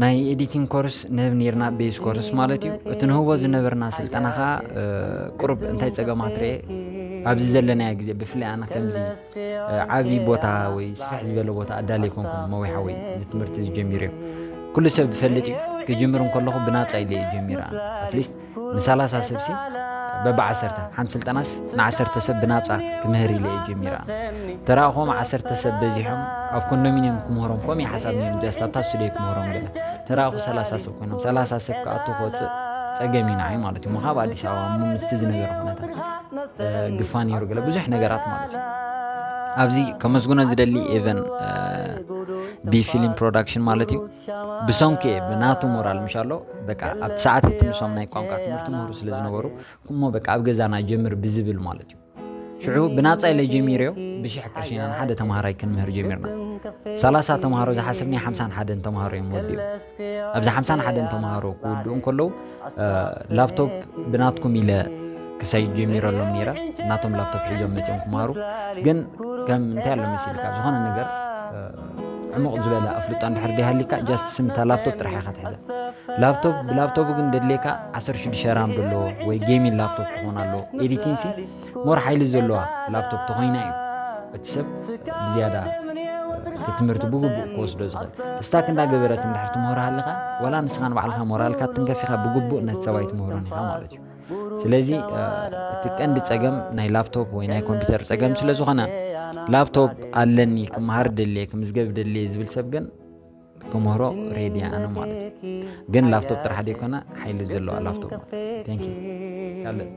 ናይ ኤዲቲንግ ኮርስ ንህብ ነርና፣ ቤዝ ኮርስ ማለት እዩ። እቲ ንህቦ ዝነበርና ስልጠና ከዓ ቁሩብ እንታይ ፀገማት ርኤ፣ ኣብዚ ዘለናዮ ግዜ ብፍላይ ኣነ ከምዚ ዓብዪ ቦታ ወይ ስፍሕ ዝበለ ቦታ ኣዳለ ይኮንኩን። መዊሓ ወይ እዚ ትምህርቲ ዝጀሚሩ እዮም ኩሉ ሰብ ዝፈልጥ እዩ። ክጅምር እንከለኹ ብናፃ ኢለ እዩ ጀሚረ። ኣትሊስት ንሰላሳ ሰብ ሲ በብዓሰርተ ሓንቲ ስልጠናስ ንዓሰርተ ሰብ ብናፃ ክምህር ኢለ እዩ ጀሚረ። ተራእኾም ዓሰርተ ሰብ በዚሖም ኣብ ኮንዶሚኒየም ክምህሮም ኮም ሓሳብ ነም ጃስታታ ስደይ ክምህሮም ገለ ተራእኹ ሰላሳ ሰብ ኮይኖም ሰላሳ ሰብ ክኣቱ ክወፅእ ፀገም እዩ ንዓይ ማለት እዩ። ምኻብ ኣዲስ ኣበባ ምስቲ ዝነበረ ኩነታት ግፋ ነይሩ ገለ ብዙሕ ነገራት ማለት እዩ። ኣብዚ ከመስግኖ ዝደሊ ኤቨን ቢ ፊልም ፕሮዳክሽን ማለት እዩ። ብሰንኩ ብናቱ ሞራል ምሻሎ በቃ ኣብቲ ሰዓት እቲ ንሶም ናይ ቋንቋ ትምህርቲ ምህሩ ስለ ዝነበሩ እሞ በቃ ኣብ ገዛና ጀምር ብዝብል ማለት እዩ። ሽዑ ብናፃ ኢለ ጀሚርዮ ብሽሕ ቅርሺና ንሓደ ተምሃራይ ክንምህር ጀሚርና። ሰላሳ ተምሃሮ ዝሓሰብኒ ሓምሳን ሓደን ተምሃሮ እዮም ወዲኦም። ኣብዚ ሓምሳን ሓደን ተምሃሮ ክውድኡ እንከለዉ ላፕቶፕ ብናትኩም ኢለ ክሳይ ጀሚረሎም ነይረ። ናቶም ላፕቶፕ ሒዞም መፅኦም ክምሃሩ ግን ከም እንታይ ኣሎ መሲልካ ዝኾነ ነገር ዕሙቕ ዝበለ ኣፍልጦ እንድሕር ደይሃሊካ ጃስት ስምታ ላፕቶፕ ጥራሕ ኢኻ ትሕዘ። ላፕቶፕ ብላፕቶፕ ግን ደድሌካ ዓሰርተ ሽዱሽተ ራም ዘለዎ ወይ ጌሚን ላፕቶፕ ክኾን ኣለዎ። ኤዲቲንግ ሲ ሞር ሓይሊ ዘለዋ ላፕቶፕ ተኾይና እዩ እቲ ሰብ ብዝያዳ እቲ ትምህርቲ ብግቡእ ክወስዶ ዝኽእል። ስታክ እንዳገበረት እንድሕር ትምህሮ ሃለኻ ዋላ ንስኻ ንባዕልኻ ሞራልካ ትንከፊኻ ብግቡእ ነቲ ሰብኣይ ትምህሮን ኢኻ ማለት እዩ። ስለዚ እቲ ቀንዲ ፀገም ናይ ላፕቶፕ ወይ ናይ ኮምፒውተር ፀገም ስለ ዝኾነ ላፕቶፕ ኣለኒ ክመሃር ደልየ ክምዝገብ ደልየ ዝብል ሰብ ግን ክምህሮ ሬዲ ኣነ ማለት እዩ። ግን ላፕቶፕ ጥራሕ ደይኮነ ሓይሊ ዘለዋ ላፕቶፕ ማለት እዩ። Thank you። ካልእ